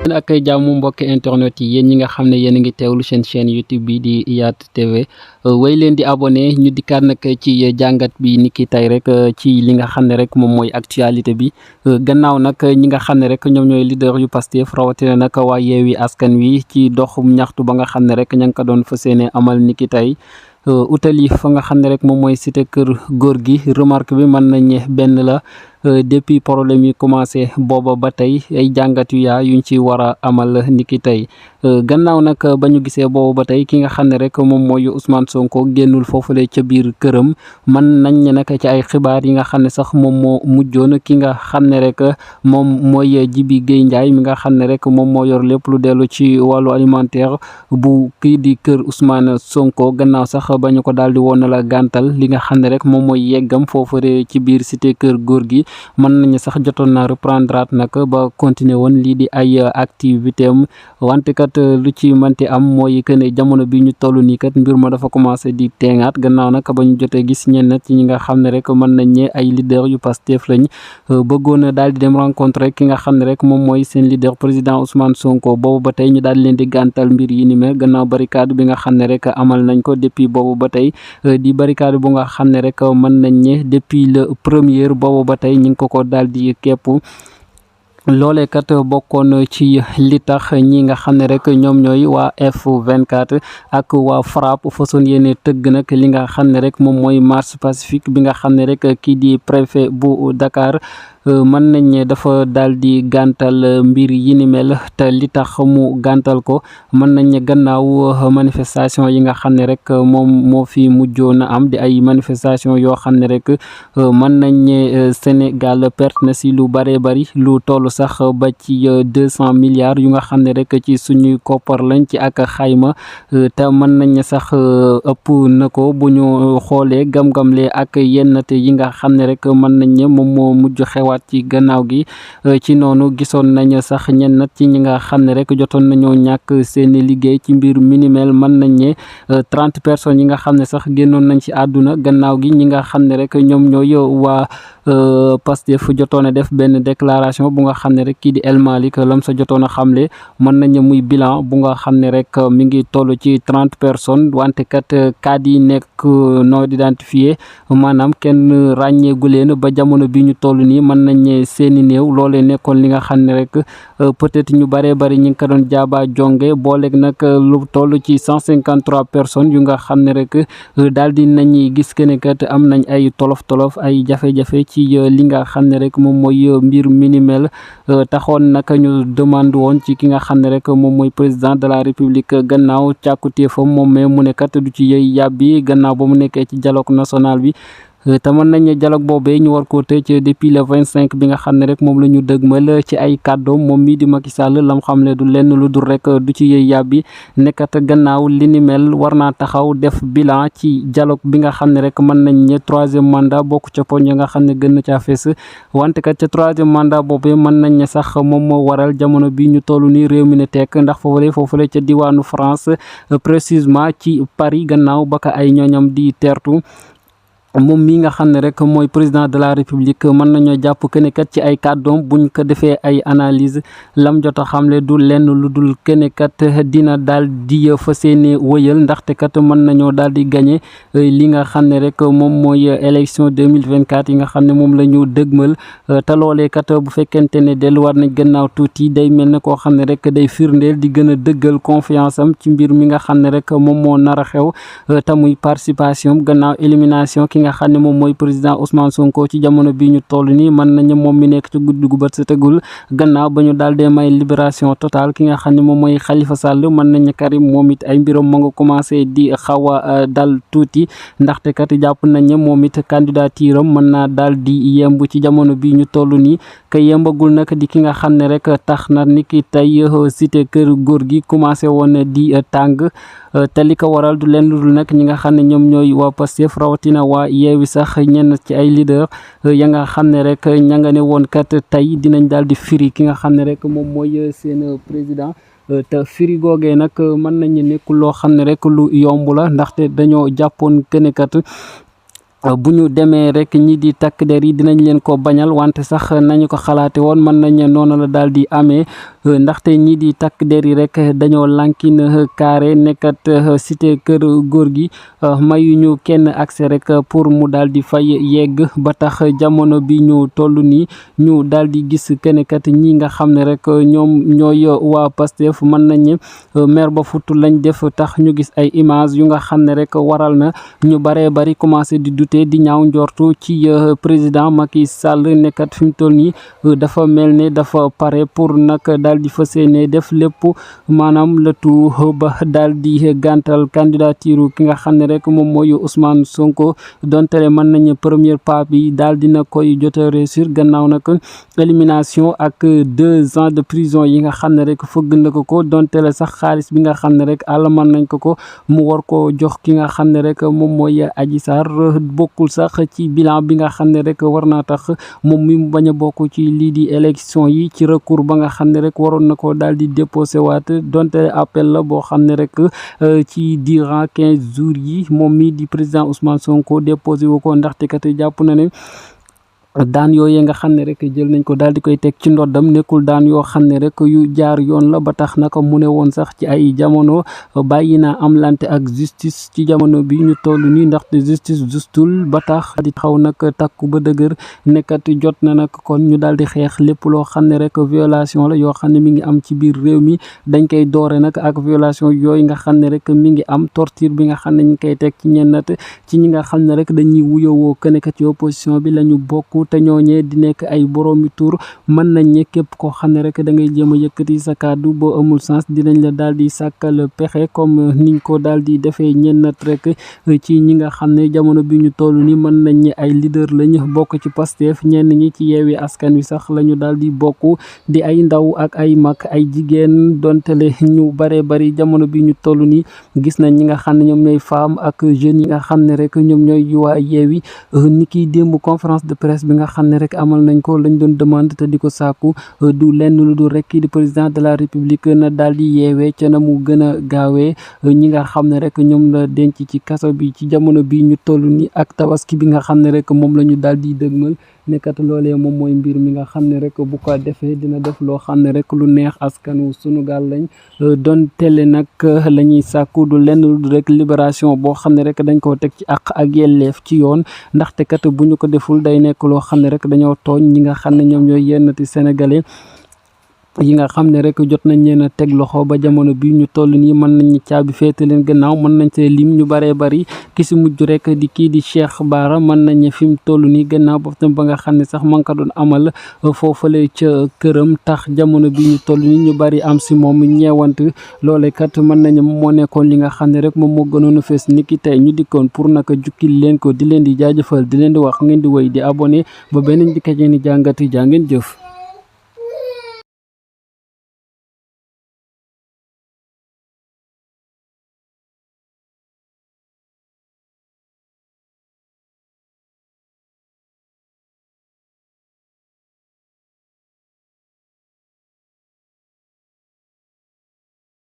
ak jàmm mbokki internet yi yéen ñi nga xam ne yéen a ngi teewlu seen chaîne YouTube bi di IYAT TV way leen di abonné ñu dikkaat nag ci jàngat bi ni ki tey rek ci li nga xam ne rek moom mooy actualité bi gannaaw nag ñi nga xam ne rek ñoom ñooy leader yu Pastef rawatina nag waa Yewwi Askan Wi ci doxum ñaxtu ba nga xam ne rek ña ngi ko doon fas yéene amal ni ki tey utali fa nga xam ne rek moom mooy cité kër góor gi remarque bi mën nañ benn la depuis problème yi commencé booba ba tey ay jàngat yu yuñ ci war a amal niki tey gannaaw nag ba ñu gisee booba ba tey ki nga xam ne rek moom mooy Ousmane Sonko génnul foofule ca biir këram mën nañ ne nag ci ay xibaar yi nga xam ne sax moom moo mujjoon ki nga xam ne rek moom mooy Jibi Gueye Ndiaye mi nga xam ne rek moom moo yor lépp lu dellu ci wàllu alimentaire bu kii di kër Ousmane Sonko gannaaw sax ba ñu ko daal di woon la gàntal li nga xam ne rek moom mooy yeggam foofule ci biir cité kër góor gi mën nañu sax jotoon na reprendre nag ba continuer woon lii di ay activité am wante kat lu ci mënti am mooy que ne jamono bi ñu toll nii kat mbir ma dafa commencé di teengaat gannaaw nag ba ñu jotee gis ñenn ci ñi nga xam ne rek mën nañ ne ay leader yu Pastef lañ bëggoon daal di dem rencontrer ki nga xam ne rek moom mooy seen leader président Ousmane Sonko boobu ba tey ñu daal leen di gàntal mbir yi ni mel gannaaw barricade bi nga xam ne rek amal nañ ko depuis boobu ba tey di barricade bu nga xam ne rek mën nañ ne depuis le premier boobu ba tey ñu ngi ko daal di képp loolee kat bokkoon ci li tax ñi nga xam ne rek ñoom ñooy waa F24 ak waa FRAPP façon yéene tëgg nag li nga xam ne rek moom mooy marche pacifique bi nga xam ne rek kii di préfet bu Dakar mën nañ ne dafa daal di gàntal mbir yi ni mel te li tax mu gàntal ko mën nañ ne gannaaw manifestation yi nga xam ne rek moom moo fi mujjoon a am di ay manifestation yoo xam ne rek mën nañ ne Sénégal perte na si lu bare bari lu toll sax ba ci 200 milliards yu nga xam ne rek ci suñuy koppar lañ ci ak xayma te mën nañ ne sax ëpp na ko bu ñu xoolee gam-gamle ak yennate yi nga xam ne rek mën nañ ne moom moo mujj xewaat ci gannaaw gi ci noonu gisoon nañ sax ñenn ci ñi nga xam ne rek jotoon nañoo ñàkk seeni liggéey ci mbir minimel mën nañ ne 30 personnes yi nga xam ne sax génnoon nañ ci àdduna gannaaw gi ñi nga xam ne rek ñoom ñooy waa Pastef jotoon a def benn déclaration bu nga xam ne rek kii di El Malick lam sa jotoon a xamle mën nañ muy bilan bu nga xam ne rek mi ngi toll ci 30 personnes wante kat cas yi nekk non identifié maanaam kenn ràññeegu leen ba jamono bi ñu toll nii mën nañ seeni néew loolee nekkoon li nga xam ne rek peut-être ñu baree bari ñu ngi ko doon jaaba jonge booleeg nag lu toll ci 153 personnes yu nga xam ne rek daal di nañ gis que ne kat am nañ ay tolof ay jafe-jafe ci li nga xam ne rek moom mooy mbir minimel taxoon nag ñu demande woon ci ki nga xam ne rek moom mooy président de la république gannaaw càkkutéefam moom mais mu ne kat du ci yëy yàbbi gannaaw ba mu nekkee ci dialogue national bi te mën nañ ne dialogue boobee ñu war koo tëj depuis le 25 bi nga xam ne rek moom la ñu dëgmal ci ay kàddoom moom mii di Macky Sall lam xam ne du lenn lu dul rek du ci yëy yàbbi nekkat gannaaw li ni mel war naa taxaw def bilan ci dialogue bi nga xam ne rek mën nañ ne troisième mandat bokk ca poñ nga xam ne gën na caa fees wante kat ca troisième mandat boobee mën nañ ne sax moom moo waral jamono bi ñu toll nii réew mi ne tekk ndax foofule ca diwaanu France précisément ci Paris gannaaw ba ka ay ñooñam di tertu moom mii nga xam ne rek mooy président de la république mën nañoo jàpp que ne kat ci ay kàddoom buñ ko defee ay analyse lam jot a xamle du lenn lu dul que ne kat dina daal di fas yéene wëyal ndaxte kat mën nañoo daal di gagné li nga xam ne rek moom mooy élection 2024 yi nga xam ne moom la ñu dëgmal te loolee kat bu fekkente ne delluwaat nañ gannaaw tuuti day mel ne koo xam ne rek day firndeel di gën a dëggal confiance am ci mbir mi nga xam ne rek moom moo nar a xew te muy participation gannaaw élimination ki nga xam ne moom mooy président Ousmane Sonko ci jamono bi ñu toll nii mën nañu moom mi nekk ci guddi gu bët sa tegul gannaaw ba ñu daal dee may libération totale ki nga xam ne moom mooy Khalifa Sall mën nañu Karim moom it ay mbiram mu nga commencé di xaw a dal tuuti ndaxte kat jàpp nañ moom it candidature am mën naa daal di yemb ci jamono bi ñu toll nii ka yembagul nag di ki nga xam ne rek tax na ni ki tey cité kër góor gi commencé woon di tàng te li ko waral du leen dul nag ñi nga xam ne ñoom ñooy waa Pastef rawatina waa Yewwi sax ñenn ci ay leader ya nga xam ne rek ña nga ne woon kat tey dinañ daal di firi ki nga xam ne rek moom mooy seen président te firi googee nag mën nañu nekk loo xam ne rek lu yomb la ndaxte dañoo jàppoon kenekat bu ñu demee rek ñi di takk der yi dinañ leen ko bañal wante sax nañu ko xalaate woon mën nañ noonu la daal di amee ndaxte ñii di takk der yi rek dañoo lànkin carré nekkat cité kër góor gi mayuñu kenn accès rek pour mu daal di fay yegg ba tax jamono bi ñu toll nii ñu daal di gis kenekat ñi nga xam ne rek ñoom ñooy waa Pastef mën nañ mer ba futu lañ def tax ñu gis ay image yu nga xam ne rek waral na ñu baree bari commencé di douter di ñaaw njortu ci président Macky Sall nekkat fi mu toll nii dafa mel ne dafa pare pour nag daal di fas yéene def lépp maanaam le tout ba daal di gàntal candidature ki nga xam ne rek moom mooy Ousmane Sonko donte mën nañu premier pas bi daal dina koy jot a réussir gannaaw nag élimination ak 2 ans de prison yi nga xam ne rek fëgg na ko donte sax xaalis bi nga xam ne rek àllaman nañ ko mu war ko jox ki nga xam ne rek moom mooy Adji Sarr bokkul sax ci bilan bi nga xam ne rek war naa tax moom mi mu bañ a bokk ci lii di élection yi ci recours ba nga xam ne rek waroon na ko daal di déposé waat donte appel la boo xam ne rek ci durant 15 jours yi moom mi di président Ousmane Sonko déposé wu ko ndaxte kat jàpp na ne daan yooyee nga xam ne rek jël nañ ko daal di koy teg ci ndoddam nekkul daan yoo xam ne rek yu jaar yoon la ba tax naka mu ne woon sax ci ay jamono bàyyi naa am lante ak justice ci jamono bi ñu toll nii ndaxte justice justul ba tax di xaw nag takku ba dëgër nekkat jot na nag kon ñu daal di xeex lépp loo xam ne rek violation la yoo xam ne mi ngi am ci biir réew mi dañ koy doore nag ak violation yooyu nga xam ne rek mi ngi am torture bi nga xam ne ñu koy teg ci ñennat ci ñi nga xam ne rek dañuy wuyowoo kenekat ci opposition bi lañu bokk te ñooñee di nekk ay boroomi tur mën nañ ne képp koo xam ne rek da ngay jéem a yëkkati sa kàddu boo amul sens dinañ la daal di sàkkal pexe comme niñ ko daal di defee ñennat rek ci ñi nga xam ne jamono bi ñu toll ni mën nañ ne ay leader lañ bokk ci Pastef ñenn ñi ci Yewwi Askan Wi sax la ñu daal di bokk di ay ndaw ak ay mag ay jigéen dontele ñu bare bari jamono bi ñu toll ni gis nañ ñi nga xam ne ñoom ñooy femme ak jeunes yi nga xam ne rek ñoom ñooy waa Yewwi ni kiy démb conférence de presse bi nga xam ne rek amal nañ ko lañ doon demande te di ko sàkku du lenn lu dul rek kii di président de la république na daal di yeewee ca na mu gën a gaawee ñi nga xam ne rek ñoom la denc ci kaso bi ci jamono bi ñu toll ni ak tabaski bi nga xam ne rek moom la ñu daal di dëgmal nekkat loolee moom mooy mbir mi nga xam ne rek bu ko defee dina def loo xam ne rek lu neex askanu Sunugaal lañ doon tele nag la ñuy sàkku du lenn lu rek libération boo xam ne rek dañ koo teg ci àq ak yelleef ci yoon ndaxte kat bu ñu ko deful day nekk loo xam ne rek dañoo tooñ ñi nga xam ne ñoom ñooy yennati sénégalais yi nga xam ne rek jot nañ leen a teg loxo ba jamono bi ñu toll nii mën nañ caabi féete leen gannaaw mën nañ see lim ñu baree bari ki si mujj rek di kii di Cheikh Bara mën nañ fi mu toll nii gannaaw ba tam ba nga xam ne sax man ka doon amal foofale ca këram tax jamono bi ñu toll nii ñu bari am si moom ñeewant loole kat mën nañ moo nekkoon li nga xam ne rek moom moo gënoon a fees niki tey ñu dikkoon pour naka jukkil leen ko di leen di jaajëfal di leen di wax ngeen di wéy di abonné ba beneen di kaje ni jàngati jaa ngeen jëf.